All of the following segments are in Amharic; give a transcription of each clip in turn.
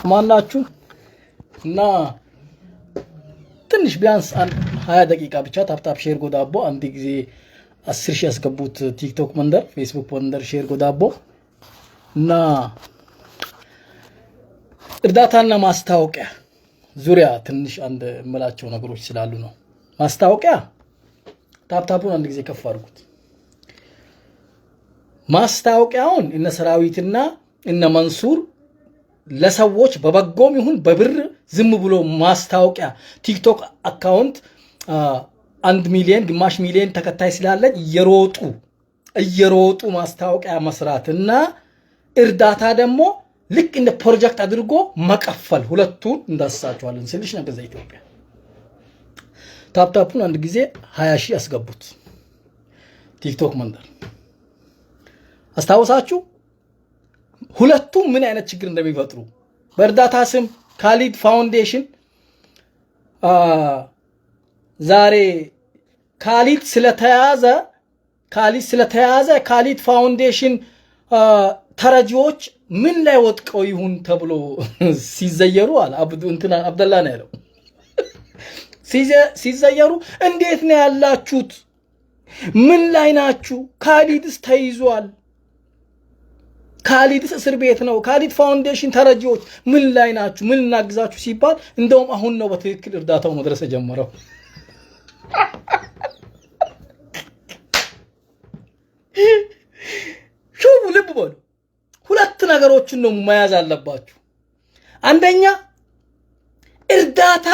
ማናችሁ እና ትንሽ ቢያንስ 20 ደቂቃ ብቻ tap tap share godhaa ቦ አንድ ጊዜ 10,000 ያስገቡት። ቲክቶክ መንደር፣ ፌስቡክ መንደር share godhaa ቦ። እና እርዳታና ማስታወቂያ ዙሪያ ትንሽ አንድ የምላቸው ነገሮች ስላሉ ነው። ማስታወቂያ tap tap ኡን አንድ ጊዜ ከፍ አድርጉት። ማስታወቂያውን እነ ሰራዊትና እነ መንሱር ለሰዎች በበጎም ይሁን በብር ዝም ብሎ ማስታወቂያ ቲክቶክ account 1 ሚሊዮን 0.5 ሚሊዮን ተከታይ ስላለኝ እየሮጡ እየሮጡ ማስታወቂያ መስራት እና እርዳታ ደግሞ ልክ እንደ ፕሮጀክት አድርጎ መቀፈል ሁለቱን እንዳስሳቸዋለን ስልሽ ነገ ኢትዮጵያ tap tap ኡን አንድ ጊዜ 20,000 ያስገቡት። ቲክቶክ መንደር አስታውሳችሁ ሁለቱም ምን አይነት ችግር እንደሚፈጥሩ። በእርዳታ ስም ካሊድ ፋውንዴሽን ዛሬ ካሊድ ስለተያዘ ካሊድ ፋውንዴሽን ተረጂዎች ምን ላይ ወጥቀው ይሁን ተብሎ ሲዘየሩ አለ አብዱ እንትና አብደላ ነው ያለው። ሲዘየሩ እንዴት ነው ያላችሁት? ምን ላይ ናችሁ? ካሊድስ ተይዟል። ካሊድስ እስር ቤት ነው። ካሊድ ፋውንዴሽን ተረጂዎች ምን ላይ ናችሁ? ምን እናግዛችሁ ሲባል እንደውም አሁን ነው በትክክል እርዳታው መድረስ የጀመረው። ሹቡ ልብ በሉ። ሁለት ነገሮችን ነው መያዝ አለባችሁ። አንደኛ እርዳታ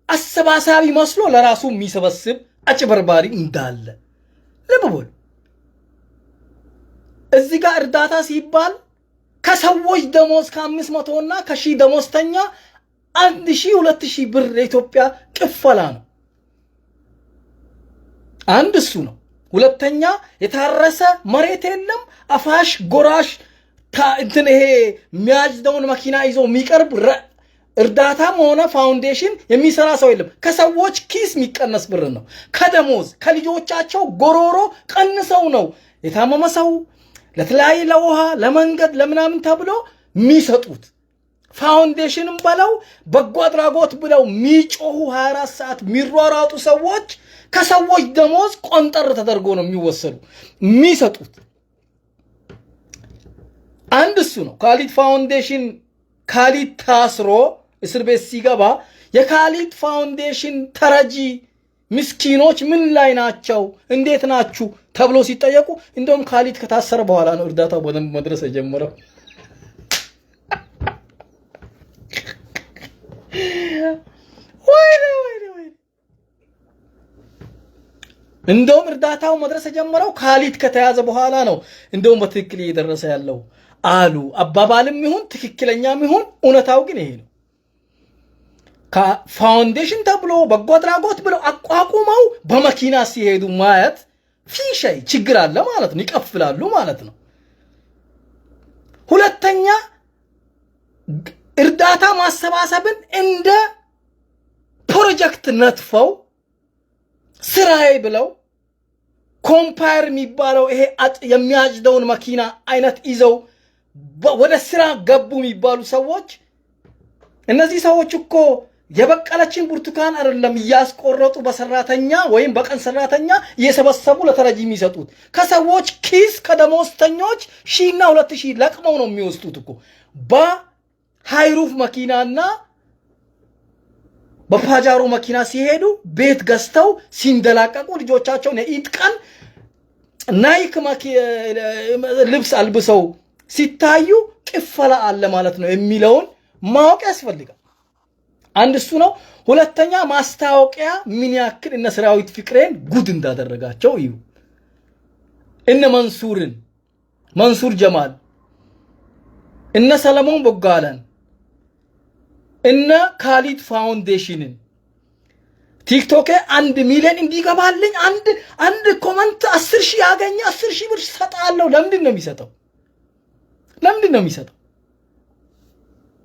አሰባሳቢ መስሎ ለራሱ የሚሰበስብ አጭበርባሪ እንዳለ ልብ በሉ። እዚህ ጋር እርዳታ ሲባል ከሰዎች ደሞዝ ከ500 እና ከ1,000 ደሞዝተኛ 1,000 2,000 ብር የኢትዮጵያ ቅፈላ ነው። አንድ እሱ ነው። ሁለተኛ የታረሰ መሬት የለም። አፋሽ ጎራሽ እንትን ይሄ የሚያጭደውን መኪና ይዞ የሚቀርብ እርዳታም ሆነ ፋውንዴሽን የሚሰራ ሰው የለም። ከሰዎች ኪስ የሚቀነስ ብር ነው። ከደሞዝ ከልጆቻቸው ጎሮሮ ቀንሰው ነው የታመመ ሰው ለተለያየ ለውሃ፣ ለመንገድ፣ ለምናምን ተብሎ የሚሰጡት። ፋውንዴሽንም በለው በጎ አድራጎት ብለው የሚጮሁ 24 ሰዓት የሚሯሯጡ ሰዎች ከሰዎች ደሞዝ ቆንጠር ተደርጎ ነው የሚወሰዱ የሚሰጡት። አንድ እሱ ነው። ካሊድ ፋውንዴሽን ካሊድ ታስሮ እስር ቤት ሲገባ የካሊድ ፋውንዴሽን ተረጂ ምስኪኖች ምን ላይ ናቸው? እንዴት ናችሁ? ተብሎ ሲጠየቁ እንደውም ካሊድ ከታሰረ በኋላ ነው እርዳታው በደንብ መድረስ የጀመረው። ወይኔ ወይኔ ወይኔ! እንደውም እርዳታው መድረስ የጀመረው ካሊድ ከተያዘ በኋላ ነው። እንደውም በትክክል እየደረሰ ያለው አሉ። አባባልም ይሁን ትክክለኛም ይሁን እውነታው ግን ይሄ ነው። ፋውንዴሽን ተብሎ በጎ አድራጎት ብለው አቋቁመው በመኪና ሲሄዱ ማየት ፊሸይ ችግር አለ ማለት ነው። ይቀፍላሉ ማለት ነው። ሁለተኛ እርዳታ ማሰባሰብን እንደ ፕሮጀክት ነድፈው ስራዬ ብለው ኮምፓየር የሚባለው ይሄ የሚያጭደውን መኪና አይነት ይዘው ወደ ስራ ገቡ የሚባሉ ሰዎች፣ እነዚህ ሰዎች እኮ የበቀለችን ብርቱካን አይደለም እያስቆረጡ በሰራተኛ ወይም በቀን ሰራተኛ እየሰበሰቡ ለተረጂ የሚሰጡት። ከሰዎች ኪስ ከደሞዝተኞች 1,000ና 2,000 ለቅመው ነው የሚወስዱት እኮ። በ high roof መኪናና በፓጃሮ መኪና ሲሄዱ፣ ቤት ገዝተው ሲንደላቀቁ፣ ልጆቻቸውን የኢድ ቀን ናይክ ልብስ አልብሰው ሲታዩ ቅፈላ አለ ማለት ነው የሚለውን ማወቅ ያስፈልጋል። አንድ እሱ ነው። ሁለተኛ ማስታወቂያ ምን ያክል እነ ሰራዊት ፍቅሬን ጉድ እንዳደረጋቸው እዩ። እነ መንሱርን፣ መንሱር ጀማል፣ እነ ሰለሞን ቦጋለን፣ እነ ካሊድ ፋውንዴሽንን ቲክቶክ 1 ሚሊዮን እንዲገባልኝ አንድ አንድ comment 10,000 ያገኘ 10,000 ብር ሰጣለሁ። ለምንድን ነው የሚሰጠው? ለምንድን ነው የሚሰጠው?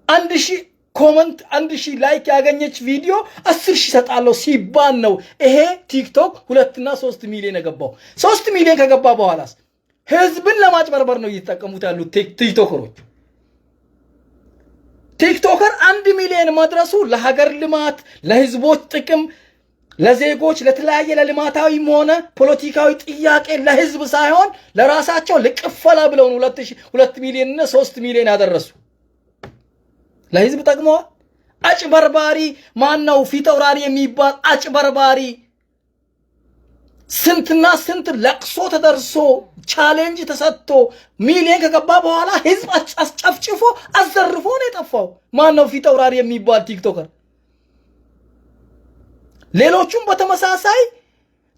1,000 comment 1,000 like ያገኘች ቪዲዮ 10,000 ሰጣለሁ ሲባል ነው ይሄ ቲክቶክ 2ና 3 ሚሊዮን የገባው። 3 ሚሊዮን ከገባ በኋላስ ህዝብን ለማጭበርበር ነው እየተጠቀሙት ያሉት ቲክቶከሮች። TikToker 1 ሚሊዮን መድረሱ ለሀገር ልማት፣ ለህዝቦች ጥቅም፣ ለዜጎች ለተለያየ ለልማታዊም ሆነ ፖለቲካዊ ጥያቄ ለህዝብ ሳይሆን ለራሳቸው ለቅፈላ ብለው ነው 2 ሚሊዮንና 3 ሚሊዮን ያደረሱ። ለህዝብ ጠቅመዋል። አጭበርባሪ ማን ነው? ፊተውራሪ የሚባል አጭበርባሪ ስንትና ስንት ለቅሶ ተደርሶ challenge ተሰጥቶ ሚሊዮን ከገባ በኋላ ህዝብ አስጨፍጭፎ አዘርፎ ነው የጠፋው። ማን ነው ፊተውራሪ የሚባል TikToker? ሌሎቹም በተመሳሳይ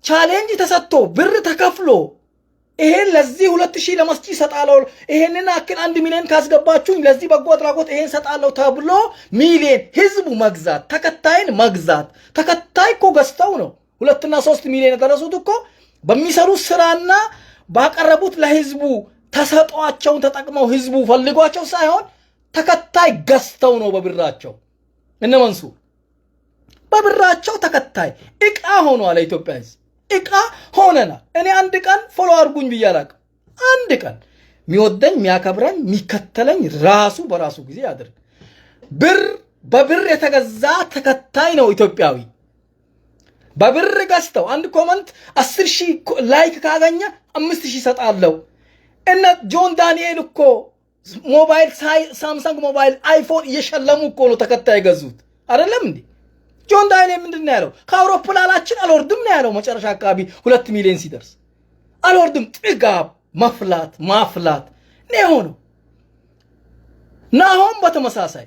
challenge ተሰጥቶ ብር ተከፍሎ ይሄን ለዚህ 2000 ለመስጂድ ሰጣለሁ፣ ይሄንን አክል 1 ሚሊዮን ካስገባችሁኝ ለዚህ በጎ አድራጎት ይሄን ሰጣለሁ ተብሎ ሚሊዮን ህዝቡ መግዛት፣ ተከታይን መግዛት። ተከታይ እኮ ገዝተው ነው 2ና 3 ሚሊዮን የደረሱት እኮ። በሚሰሩት ስራና ባቀረቡት ለህዝቡ ተሰጧቸውን ተጠቅመው ህዝቡ ፈልጓቸው ሳይሆን ተከታይ ገዝተው ነው በብራቸው። እነ መንሱር በብራቸው ተከታይ እቃ ሆኗል። ለኢትዮጵያ ህዝብ እቃ ሆነናል። እኔ አንድ ቀን follow አድርጉኝ ብዬ አላውቅም። አንድ ቀን የሚወደኝ፣ የሚያከብረኝ፣ የሚከተለኝ ራሱ በራሱ ጊዜ ያድርግ። ብር በብር የተገዛ ተከታይ ነው ኢትዮጵያዊ። በብር ገዝተው አንድ comment 10,000 like ካገኘ 5000 ይሰጣለሁ። እነ ጆን ዳንኤል እኮ ሞባይል፣ ሳምሰንግ ሞባይል፣ አይፎን እየሸለሙ እኮ ነው ተከታይ የገዙት። አይደለም እንዴ? ጆን ዳንኤል ምንድን ነው ያለው? ከአውሮፕላናችን አልወርድም ነው ያለው። መጨረሻ አካባቢ 2 ሚሊዮን ሲደርስ አልወርድም። ጥጋብ፣ መፍላት ማፍላት ነው የሆነው። ናሆም በተመሳሳይ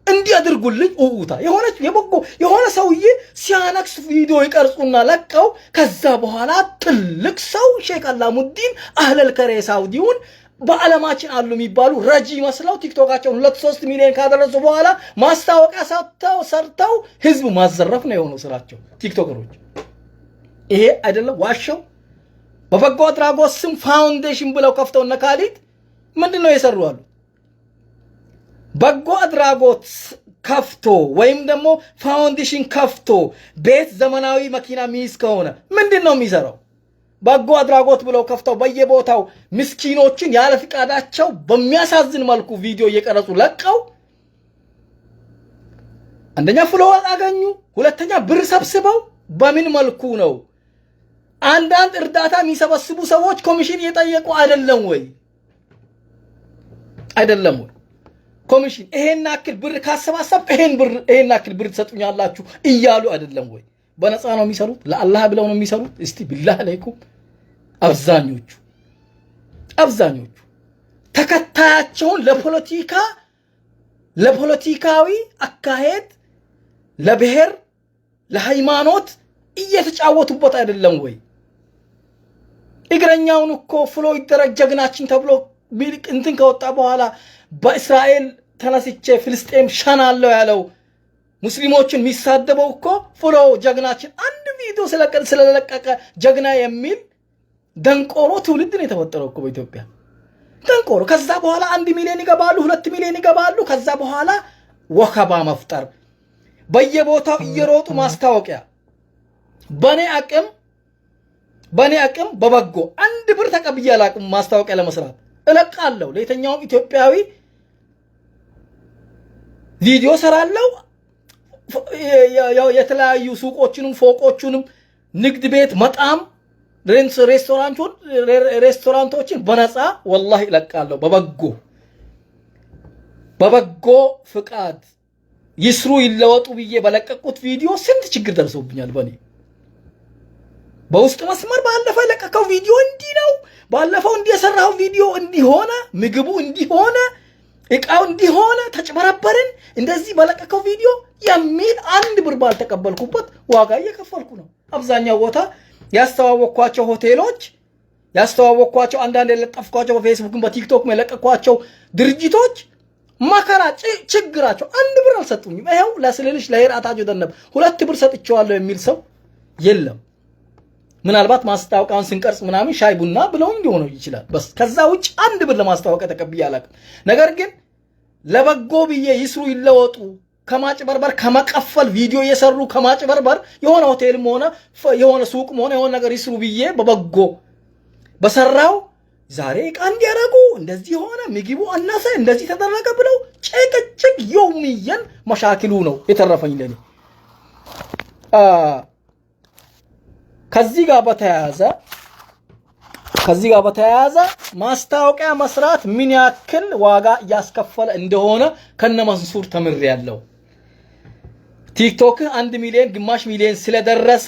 እንዲህ አድርጉልኝ ኡኡታ የሆነች የበጎ የሆነ ሰውዬ ሲያነክስ ቪዲዮ ይቀርጹና ለቀው ከዛ በኋላ ትልቅ ሰው ሼክ አላሙዲን አህለል ከሬ ሳውዲውን በዓለማችን አሉ የሚባሉ ረጂ መስለው ቲክቶካቸውን 2-3 ሚሊዮን ካደረሱ በኋላ ማስታወቂያ ሰርተው ሰርተው ህዝብ ማዘረፍ ነው የሆነው ስራቸው ቲክቶከሮች። ይሄ አይደለም ዋሻው። በበጎ አድራጎት ስም foundation ብለው ከፍተው እነ ካሊድ ምንድን ነው የሰሩ አሉ? በጎ አድራጎት ከፍቶ ወይም ደግሞ foundation ከፍቶ ቤት፣ ዘመናዊ መኪና የሚይዝ ከሆነ ምንድን ነው የሚሰራው? በጎ አድራጎት ብለው ከፍተው በየቦታው ምስኪኖችን ያለ ፍቃዳቸው በሚያሳዝን መልኩ ቪዲዮ እየቀረጹ ለቀው አንደኛ follow አገኙ፣ ሁለተኛ ብር ሰብስበው በምን መልኩ ነው? አንዳንድ እርዳታ የሚሰበስቡ ሰዎች ኮሚሽን እየጠየቁ አይደለም ወይ? አይደለም ወይ? ኮሚሽን ይሄን ያክል ብር ካሰባሰብ ይሄን ያክል ብር ትሰጡኛላችሁ እያሉ አይደለም ወይ? በነፃ ነው የሚሰሩት? ለአላህ ብለው ነው የሚሰሩት? እስቲ ቢላህ አለይኩም፣ አብዛኞቹ ተከታያቸውን ለፖለቲካ፣ ለፖለቲካዊ አካሄድ፣ ለብሔር፣ ለሃይማኖት እየተጫወቱበት አይደለም ወይ? እግረኛውን እኮ follow ይደረግ ጀግናችን ተብሎ እንትን ከወጣ በኋላ በእስራኤል ተነስቼ ፍልስጤም ሸናለው ያለው ሙስሊሞችን የሚሳደበው እኮ follow ጀግናችን አንድ ቪዲዮ ስለለቀቀ ጀግና የሚል ደንቆሮ ትውልድ ነው የተፈጠረው እኮ በኢትዮጵያ፣ ደንቆሮ። ከዛ በኋላ 1 ሚሊዮን ይገባሉ፣ 2 ሚሊዮን ይገባሉ። ከዛ በኋላ ወከባ መፍጠር፣ በየቦታው እየሮጡ ማስታወቂያ። በእኔ አቅም በበጎ አንድ ብር ተቀብዬ አላቅም። ማስታወቂያ ለመስራት እለቃለሁ። ለየትኛውም ኢትዮጵያዊ ቪዲዮ ሰራለሁ። የተለያዩ ሱቆችንም ፎቆቹንም ንግድ ቤት መጣም ሬስቶራንቶችን በነፃ ወላሂ እለቃለሁ። በበጎ ፍቃድ ይስሩ ይለወጡ ብዬ በለቀቁት ቪዲዮ ስንት ችግር ደርሶብኛል። በእኔ በውስጥ መስመር ባለፈው የለቀቀው ቪዲዮ እንዲህ ነው፣ ባለፈው እንዲህ የሰራው ቪዲዮ እንዲሆነ፣ ምግቡ እንዲሆነ፣ እቃው እንዲሆነ፣ ተጭበረበርን፣ እንደዚህ በለቀቀው ቪዲዮ የሚል አንድ ብር ባልተቀበልኩበት ዋጋ እየከፈልኩ ነው። አብዛኛው ቦታ ያስተዋወቅኳቸው ሆቴሎች፣ ያስተዋወቅኳቸው፣ አንዳንድ የለጠፍኳቸው፣ በፌስቡክም በቲክቶክም የለቀኳቸው ድርጅቶች መከራ ችግራቸው አንድ ብር አልሰጡኝም። ይኸው ለስልልሽ ለሄራታቸው ደነብ 2 ብር ሰጥቼዋለሁ የሚል ሰው የለም። ምናልባት ማስታወቂያውን ስንቀርጽ ምናምን ሻይ ቡና ብለውም ሊሆን ይችላል። በስ ከዛ ውጭ አንድ ብር ለማስታወቂያ ተቀብዬ አላውቅም። ነገር ግን ለበጎ ብዬ ይስሩ ይለወጡ ከማጭበርበር ከመቀፈል፣ ቪዲዮ እየሰሩ ከማጭበርበር፣ የሆነ ሆቴልም ሆነ የሆነ ሱቅም ሆነ የሆነ ነገር ይስሩ ብዬ በበጎ በሰራው ዛሬ ዕቃ እንዲያደርጉ እንደዚህ ሆነ፣ ምግቡ አነሰ፣ እንደዚህ ተደረገ ብለው ጭቅጭቅ ዲንየን መሻኪሉ ነው የተረፈኝ ለኔ። ከዚህ ጋር በተያያዘ ከዚህ ጋር በተያያዘ ማስታወቂያ መስራት ምን ያክል ዋጋ እያስከፈለ እንደሆነ ከነ መንሱር ተምሬያለሁ። ቲክቶክ 1 ሚሊዮን 0.5 ሚሊዮን ስለደረሰ፣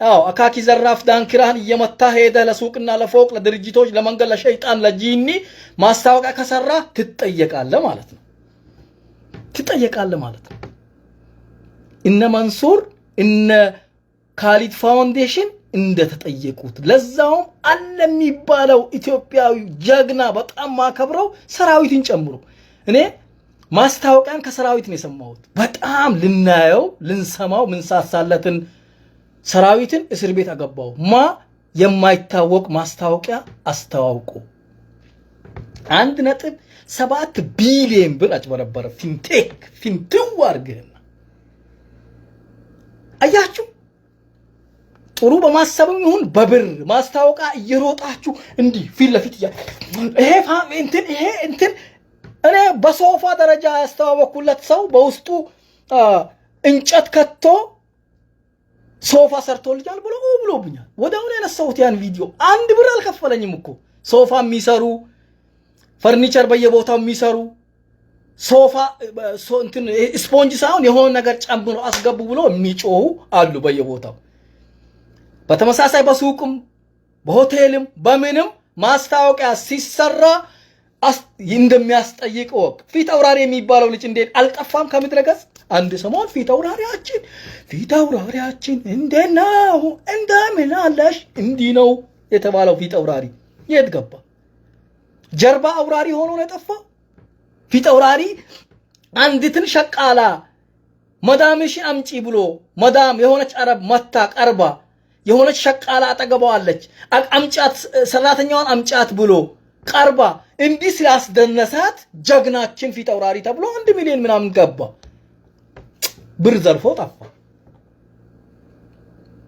አዎ፣ አካኪ ዘራፍ ዳንኪራህን እየመታ ሄደ ለሱቅና ለፎቅ ለድርጅቶች ለመንገድ ለሸይጣን ለጂኒ ማስታወቂያ ከሰራ ትጠየቃለህ ማለት ነው። ትጠየቃለህ ማለት ነው። እነ መንሱር እነ ካሊድ ፋውንዴሽን እንደተጠየቁት፣ ለዛውም አለ የሚባለው ኢትዮጵያዊ ጀግና በጣም ማከብረው ሰራዊትን ጨምሮ፣ እኔ ማስታወቂያን ከሰራዊት ነው የሰማሁት። በጣም ልናየው ልንሰማው ምንሳሳለትን ሰራዊትን እስር ቤት አገባው። ማ የማይታወቅ ማስታወቂያ አስተዋውቆ 1.7 ቢሊዮን ብር አጭበረበረ። ፊንቴክ ፊንትው አድርግህና አያችሁ። ጥሩ በማሰብም ይሁን በብር ማስታወቂያ እየሮጣችሁ እንዲህ ፊት ለፊት ይሄ እንትን ይሄ እንትን፣ እኔ በሶፋ ደረጃ ያስተዋወቅኩለት ሰው በውስጡ እንጨት ከቶ ሶፋ ሰርቶልኛል ብሎ ብሎብኛል። ወዲያውኑ ያነሳሁት ያን ቪዲዮ አንድ ብር አልከፈለኝም እኮ። ሶፋ የሚሰሩ፣ ፈርኒቸር በየቦታው የሚሰሩ፣ ሶፋ እንትን ስፖንጅ ሳይሆን የሆነ ነገር ጨምሮ አስገቡ ብሎ የሚጮሁ አሉ በየቦታው። በተመሳሳይ በሱቅም በሆቴልም በምንም ማስታወቂያ ሲሰራ እንደሚያስጠይቅ እወቅ። ፊት አውራሪ የሚባለው ልጅ እንዴት አልጠፋም ከምድረ ገጽ? አንድ ሰሞን ፊት አውራሪያችን፣ ፊት አውራሪያችን እንዴት ነው፣ እንደምን አለሽ፣ እንዲህ ነው የተባለው ፊት አውራሪ የት ገባ? ጀርባ አውራሪ ሆኖ ነው የጠፋው። ፊት አውራሪ አንዲትን ሸቃላ መዳምሽን አምጪ ብሎ መዳም የሆነች አረብ መታ ቀርባ የሆነች ሸቃላ አጠገቧ አለች። አምጫት፣ ሰራተኛዋን አምጫት ብሎ ቀርባ እንዲህ ስላስደነሳት ጀግናችን ፊት አውራሪ ተብሎ 1 ሚሊዮን ምናምን ገባ። ብር ዘርፎ ጠፋ።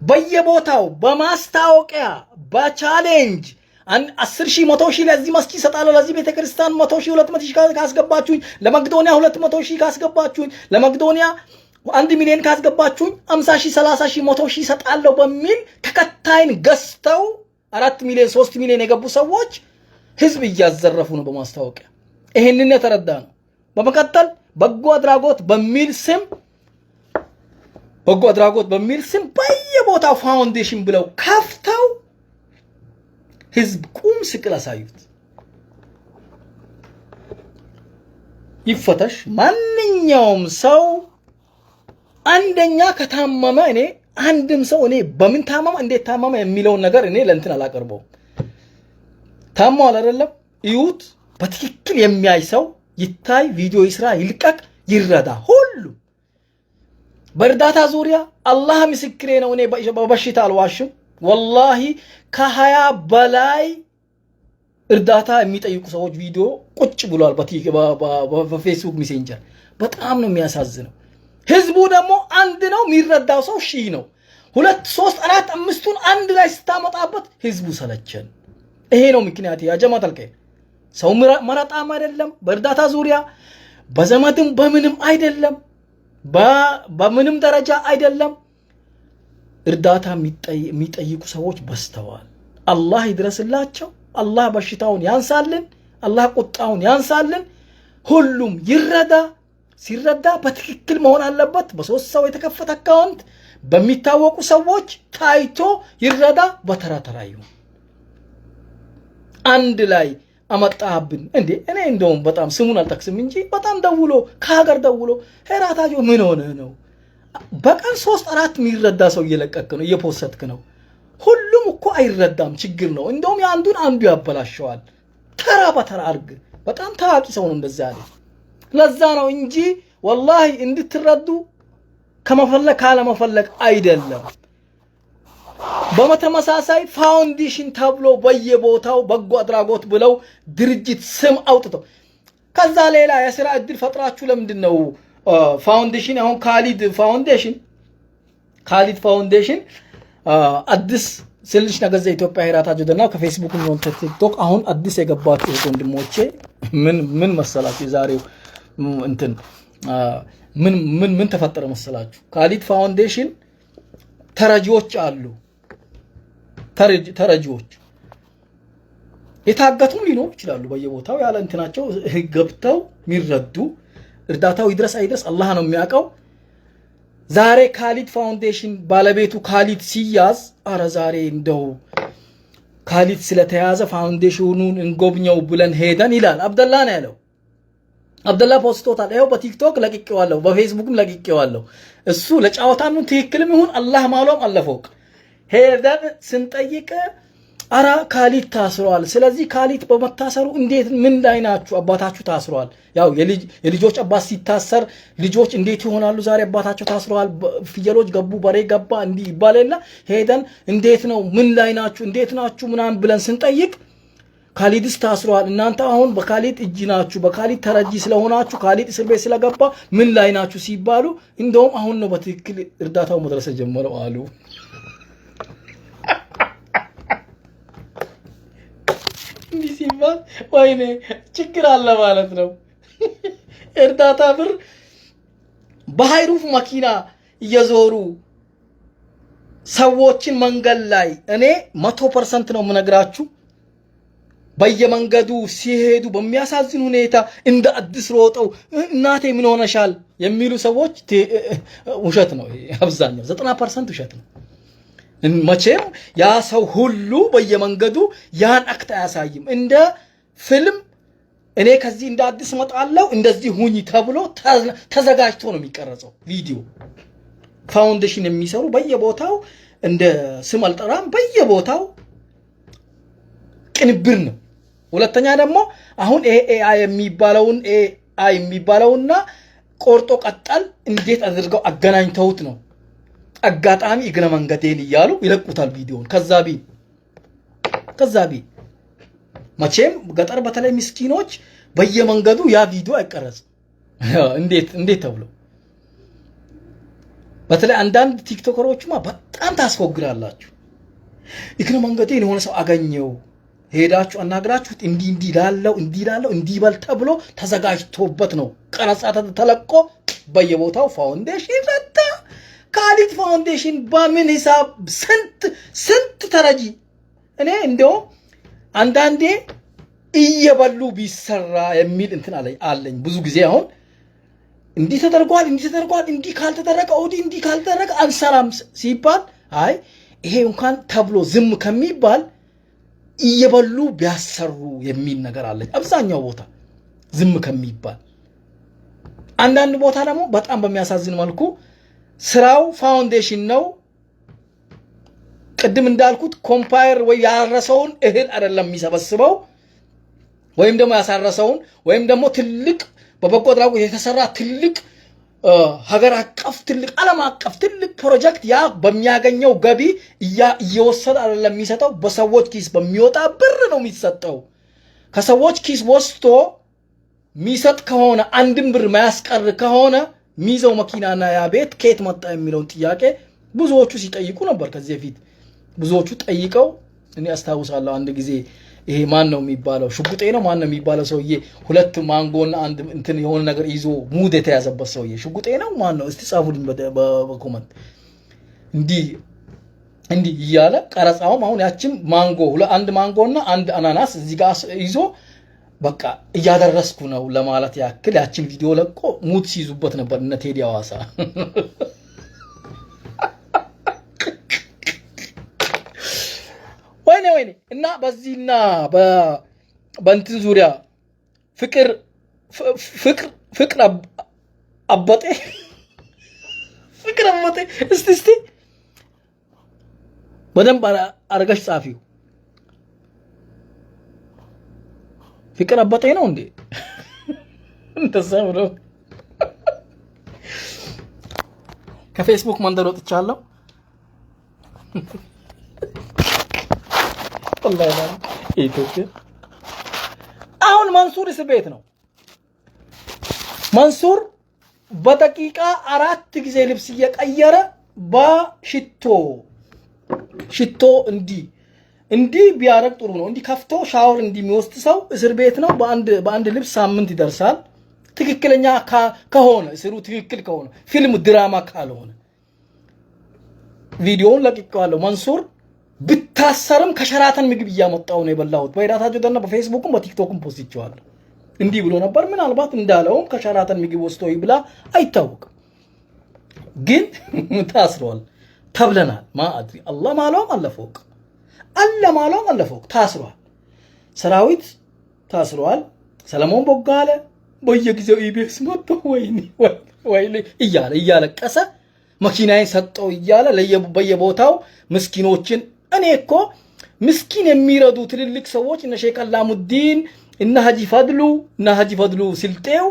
በየቦታው በማስታወቂያ በ challenge 10,000፣ 100,000 ለዚህ መስጊድ እሰጣለሁ፣ ለዚህ ቤተክርስቲያን 100,000፣ 200,000 ካስገባችሁኝ፣ ለመቄዶንያ 200,000 ካስገባችሁኝ፣ ለመቄዶንያ 1 ሚሊዮን ካስገባችሁኝ 50,000፣ 30,000፣ 100,000 እሰጣለሁ በሚል ተከታይን ገዝተው 4 ሚሊዮን፣ 3 ሚሊዮን የገቡ ሰዎች ህዝብ እያዘረፉ ነው በማስታወቂያ። ይሄንን የተረዳ ነው። በመቀጠል በጎ አድራጎት በሚል ስም በየቦታው ፋውንዴሽን ብለው ከፍተው ህዝብ ቁም ስቅል አሳዩት። ይፈተሽ። ማንኛውም ሰው አንደኛ ከታመመ፣ እኔ አንድም ሰው እኔ በምን ታመመ እንዴት ታመመ የሚለውን ነገር እኔ ለእንትን አላቀርበውም። ታሟል አይደለም እዩት። በትክክል የሚያይ ሰው ይታይ፣ ቪዲዮ ይስራ፣ ይልቀቅ፣ ይረዳ። ሁሉ በእርዳታ ዙሪያ አላህ ምስክሬ ነው። እኔ በበሽታ አልዋሽም። ወላሂ ከ20 በላይ እርዳታ የሚጠይቁ ሰዎች ቪዲዮ ቁጭ ብሏል በፌስቡክ ሜሴንጀር። በጣም ነው የሚያሳዝነው። ህዝቡ ደግሞ አንድ ነው፣ የሚረዳው ሰው ሺህ ነው። ሁለት፣ ሶስት፣ አራት፣ አምስቱን አንድ ላይ ስታመጣበት ህዝቡ ሰለቸን። ይሄ ነው ምክንያት። ያ ጀማዓተል ኸይር፣ ሰው መረጣም አይደለም በእርዳታ ዙሪያ፣ በዘመድም በምንም አይደለም፣ በምንም ደረጃ አይደለም። እርዳታ የሚጠይቁ ሰዎች በዝተዋል። አላህ ይድረስላቸው። አላህ በሽታውን ያንሳልን። አላህ ቁጣውን ያንሳልን። ሁሉም ይረዳ። ሲረዳ በትክክል መሆን አለበት። በሶስት ሰው የተከፈተ አካውንት በሚታወቁ ሰዎች ታይቶ ይረዳ። በተራ ተራ ይሁን። አንድ ላይ አመጣህብን እንዴ? እኔ እንደውም በጣም ስሙን አልጠቅስም እንጂ በጣም ደውሎ፣ ከሀገር ደውሎ ሄራታጆ ምን ሆነ ነው፣ በቀን ሶስት አራት የሚረዳ ሰው እየለቀክ ነው፣ እየፖሰትክ ነው። ሁሉም እኮ አይረዳም፣ ችግር ነው። እንደውም የአንዱን አንዱ ያበላሸዋል። ተራ በተራ አርግ። በጣም ታዋቂ ሰው ነው እንደዛ ያለ። ለዛ ነው እንጂ ወላሂ እንድትረዱ ከመፈለግ ካለመፈለግ አይደለም። በተመሳሳይ ፋውንዴሽን ተብሎ በየቦታው በጎ አድራጎት ብለው ድርጅት ስም አውጥተው ከዛ ሌላ የስራ እድል ፈጥራችሁ ለምንድን ነው ፋውንዴሽን? አሁን ካሊድ ፋውንዴሽን አዲስ ስልሽ ነገር ኢትዮጵያ ሄራታ ጆደና ከፌስቡክ ነው ከቲክቶክ አሁን አዲስ የገባችሁ ወንድሞቼ፣ ምን ምን መሰላችሁ የዛሬው እንትን ምን ምን ምን ተፈጠረ መሰላችሁ? ካሊድ ፋውንዴሽን ተረጂዎች አሉ። ተረጂዎች የታገቱም ሊኖሩ ይችላሉ። በየቦታው ያለ እንትናቸው ገብተው የሚረዱ፣ እርዳታው ይድረስ አይድረስ አላህ ነው የሚያውቀው። ዛሬ ካሊድ ፋውንዴሽን ባለቤቱ ካሊድ ሲያዝ፣ አረ ዛሬ እንደው ካሊድ ስለተያዘ ፋውንዴሽኑን እንጎብኘው ብለን ሄደን ይላል። አብደላ ነው ያለው። አብደላ ፖስቶታል። ይኸው በቲክቶክ ለቅቄዋለሁ፣ በፌስቡክም ለቅቄዋለሁ። እሱ ለጨዋታም ትክክልም ይሁን አላህ ማሎም አለፎቅ ሄደን ስንጠይቅ አራ ካሊድ ታስሯል። ስለዚህ ካሊድ በመታሰሩ እንዴት ምን ላይ ናችሁ? አባታችሁ ታስሯል። ያው የልጆች አባት ሲታሰር ልጆች እንዴት ይሆናሉ? ዛሬ አባታቸው ታስሯል፣ ፍየሎች ገቡ፣ በሬ ገባ፣ እንዲህ ይባል የለ። ሄደን እንዴት ነው፣ ምን ላይ ናችሁ፣ እንዴት ናችሁ ምናምን ብለን ስንጠይቅ ካሊድስ ታስሯል፣ እናንተ አሁን በካሊድ እጅ ናችሁ፣ በካሊድ ተረጂ ስለሆናችሁ ካሊድ እስር ቤት ስለገባ ምን ላይ ናችሁ ሲባሉ እንደውም አሁን ነው በትክክል እርዳታው መድረስ የጀመረው አሉ። እንዲህ ሲባል ወይኔ ችግር አለ ማለት ነው። እርዳታ ብር በ high roof መኪና እየዞሩ ሰዎችን መንገድ ላይ፣ እኔ 100% ነው የምነግራችሁ፣ በየመንገዱ ሲሄዱ በሚያሳዝን ሁኔታ እንደ አዲስ ሮጠው እናቴ ምን ሆነሻል የሚሉ ሰዎች ውሸት ነው። አብዛኛው 90% ውሸት ነው። መቼም ያ ሰው ሁሉ በየመንገዱ ያን act አያሳይም። እንደ ፊልም እኔ ከዚህ እንደ አዲስ እመጣለሁ እንደዚህ ሁኝ ተብሎ ተዘጋጅቶ ነው የሚቀረጸው ቪዲዮ። ፋውንዴሽን የሚሰሩ በየቦታው እንደ ስም አልጠራም፣ በየቦታው ቅንብር ነው። ሁለተኛ ደግሞ አሁን AI የሚባለውን AI የሚባለውና ቆርጦ ቀጠል እንዴት አድርገው አገናኝተውት ነው፣ አጋጣሚ እግረ መንገዴን እያሉ ይለቁታል ቪዲዮን። ከዛ መቼም ገጠር በተለይ ምስኪኖች በየመንገዱ ያ ቪዲዮ አይቀረጽም። እንዴት እንዴት ተብሎ። በተለይ አንዳንድ ቲክቶከሮችማ በጣም ታስፎግራላችሁ። እግረ መንገዴን የሆነ ሰው አገኘው፣ ሄዳችሁ አናግራችሁት እንዲህ እንዲህ ላለው እንዲህ ላለው እንዲህ በል ተብሎ ተዘጋጅቶበት ነው ቀረጻ ተለቆ በየቦታው ፋውንዴሽን ረዳ። ካሊድ ፋውንዴሽን በምን ሂሳብ ስንት ስንት ተረጂ፣ እኔ እንደውም አንዳንዴ እየበሉ ቢሰራ የሚል እንትን አለኝ። ብዙ ጊዜ አሁን እንዲህ ተደርጓል፣ እንዲህ ተደርጓል፣ እንዲህ ካልተደረገ ኦዲ እንዲህ ካልተደረገ አንሰራም ሲባል አይ ይሄ እንኳን ተብሎ ዝም ከሚባል እየበሉ ቢያሰሩ የሚል ነገር አለኝ። አብዛኛው ቦታ ዝም ከሚባል፣ አንዳንድ ቦታ ደግሞ በጣም በሚያሳዝን መልኩ ስራው ፋውንዴሽን ነው። ቅድም እንዳልኩት ኮምፓየር ወይ ያረሰውን እህል አይደለም የሚሰበስበው፣ ወይም ደግሞ ያሳረሰውን ወይም ደግሞ ትልቅ በበጎ አድራጎት የተሰራ ትልቅ ሀገር አቀፍ፣ ትልቅ ዓለም አቀፍ ትልቅ ፕሮጀክት ያ በሚያገኘው ገቢ እየወሰደ አይደለም የሚሰጠው፣ በሰዎች ኪስ በሚወጣ ብር ነው የሚሰጠው። ከሰዎች ኪስ ወስዶ የሚሰጥ ከሆነ፣ አንድም ብር ማያስቀር ከሆነ፣ የሚይዘው መኪናና ያ ቤት ከየት መጣ የሚለውን ጥያቄ ብዙዎቹ ሲጠይቁ ነበር። ከዚህ በፊት ብዙዎቹ ጠይቀው እኔ አስታውሳለሁ። አንድ ጊዜ ይሄ ማን ነው የሚባለው፣ ሽጉጤ ነው ማን ነው የሚባለው ሰውዬ፣ ሁለት ማንጎና አንድ እንትን የሆነ ነገር ይዞ ሙድ የተያዘበት ሰውዬ፣ ሽጉጤ ነው ማን ነው? እስቲ ጻፉልኝ በ comment። እንዲህ እንዲህ እያለ ቀረጻውም አሁን ያችን ማንጎ፣ አንድ ማንጎና አንድ አናናስ እዚህ ጋር ይዞ በቃ እያደረስኩ ነው ለማለት ያክል ያችን ቪዲዮ ለቆ ሙድ ሲይዙበት ነበር እነ ቴዲ አዋሳ። ወይኔ ወይኔ። እና በዚህና በእንትን ዙሪያ ፍቅር ፍቅር ፍቅር አበጤ፣ ፍቅር አበጤ፣ እስቲ እስቲ በደንብ አርገሽ ጻፊው። ፍቅር አበጤ ነው እንዴ? እንደዛ ብሎ ከፌስቡክ መንደር ወጥቻለሁ። ኢትዮጵያ አሁን መንሱር እስር ቤት ነው። መንሱር በደቂቃ አራት ጊዜ ልብስ እየቀየረ በሽቶ ሽቶ እንዲህ እንዲህ ቢያረግ ጥሩ ነው። እንዲህ ከፍቶ ሻወር እንዲህ የሚወስድ ሰው እስር ቤት ነው። በአንድ ልብስ ሳምንት ይደርሳል። ትክክለኛ ከሆነ፣ እስሩ ትክክል ከሆነ፣ ፊልም ድራማ ካልሆነ፣ ቪዲዮውን ለቅቄዋለሁ። መንሱር ብታሰርም ከሸራተን ምግብ እያመጣው ነው የበላሁት። በሄዳታቸው ደና በፌስቡክም በቲክቶክም ፖስትቼዋለሁ። እንዲህ ብሎ ነበር። ምናልባት እንዳለውም ከሸራተን ምግብ ወስዶ ይብላ አይታወቅም። ግን ታስሯል ተብለናል። ما أدري አላህ ማለውም አለፎቅ አለ ማለውም አለፎቅ ታስሯል። ሰራዊት ታስሯል። ሰለሞን ቦጋለ በየጊዜው ኢቢኤስ መጥቶ ወይኔ ወይኔ እያለ እያለቀሰ መኪናዬን ሰጠው እያለ በየቦታው ምስኪኖችን፣ እኔ እኮ ምስኪን የሚረዱ ትልልቅ ሰዎች እነ ሼክ አላሙዲን፣ እነ ሀጂ ፈድሉ ስልጤው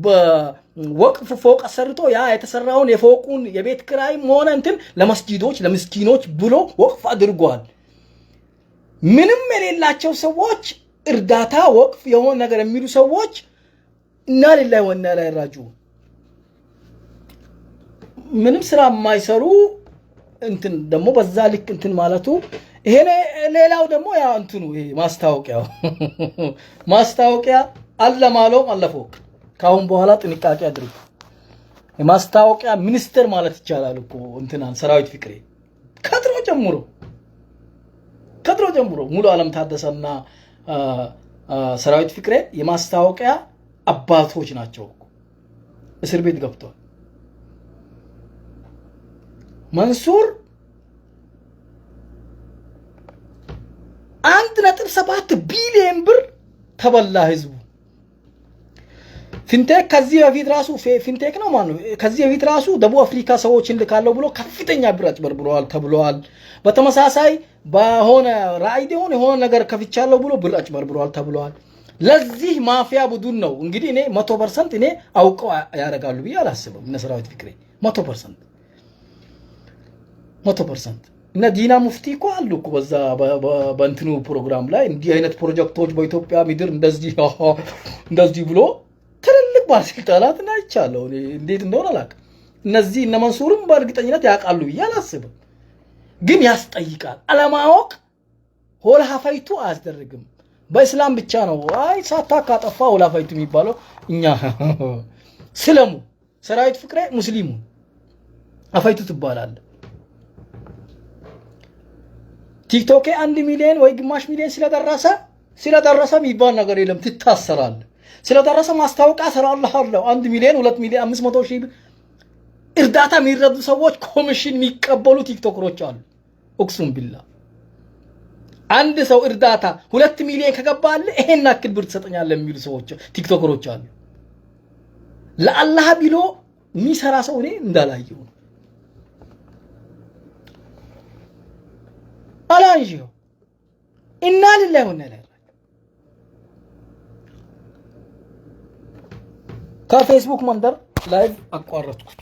በወቅፍ ፎቅ አሰርቶ ያ የተሰራውን የፎቁን የቤት ክራይም ሆነ እንትን ለመስጂዶች ለምስኪኖች ብሎ ወቅፍ አድርጓል። ምንም የሌላቸው ሰዎች እርዳታ ወቅፍ የሆነ ነገር የሚሉ ሰዎች إنا لله وإنا إليه راجعون። ምንም ስራ የማይሰሩ እንትን ደግሞ በዛ ልክ እንትን ማለቱ ይሄ። ሌላው ደግሞ ያ እንትኑ ይሄ ማስታወቂያው ማስታወቂያ አለ ማለውም አለፎቅ ከአሁን በኋላ ጥንቃቄ አድርጉ። የማስታወቂያ ሚኒስትር ማለት ይቻላል እኮ እንትናን ሰራዊት ፍቅሬ ከድሮ ጀምሮ ሙሉ ዓለም ታደሰና ሰራዊት ፍቅሬ የማስታወቂያ አባቶች ናቸው እኮ። እስር ቤት ገብተዋል። መንሱር 1.7 ቢሊዮን ብር ተበላ ህዝቡ። ፊንቴክ ከዚህ በፊት ራሱ ፊንቴክ ነው ማለት ነው። ከዚህ በፊት ራሱ ደቡብ አፍሪካ ሰዎችን ልካለው ብሎ ከፍተኛ ብር አጭበርብረዋል ተብለዋል። በተመሳሳይ በሆነ ራይድ የሆነ ነገር ከፍቻለሁ ብሎ ብር አጭበርብረዋል ተብለዋል። ለዚህ ማፊያ ቡድን ነው እንግዲህ። እኔ 100% እኔ አውቀው ያደርጋሉ ብዬ አላስብም። እነ ሰራዊት ፍቅሬ 100%፣ 100%። እነ ዲና ሙፍቲ እኮ አሉ እኮ በዛ በእንትኑ ፕሮግራም ላይ እንዲህ አይነት ፕሮጀክቶች በኢትዮጵያ ምድር እንደዚህ እንደዚህ ብሎ ትልልቅ ባለስልጣናት አይቻለሁ። እንዴት እንደሆነ አላውቅም። እነዚህ እነ መንሱርም በእርግጠኝነት ያውቃሉ ብዬ አላስብም። ግን ያስጠይቃል። አለማወቅ ሆል ሀፈይቱ አያስደርግም። በእስላም ብቻ ነው አይ ሳታ ካጠፋ ሆል ሀፈይቱ የሚባለው። እኛ ስለሙ ሰራዊት ፍቅሬ ሙስሊሙ አፈይቱ ትባላለህ። ቲክቶኬ 1 ሚሊዮን ወይ ግማሽ ሚሊዮን ስለደረሰ የሚባል ነገር የለም፣ ትታሰራለህ። ስለደረሰ ማስታወቂያ እሰራልሃለሁ። 1 ሚሊዮን፣ 2 ሚሊዮን፣ 500,000 እርዳታ የሚረዱ ሰዎች ኮሚሽን የሚቀበሉ ቲክቶከሮች አሉ። أقسم بالله አንድ ሰው እርዳታ 2 ሚሊዮን ከገባልህ ይሄን ያክል ብር ትሰጠኛለህ የሚሉ ሰዎች ቲክቶከሮች አሉ። ለአላህ ብሎ የሚሰራ ሰው እኔ እንዳላየው ነው። አላንዢው إنا لله وإنا إليه። ከፌስቡክ መንደር live አቋረጥኩት።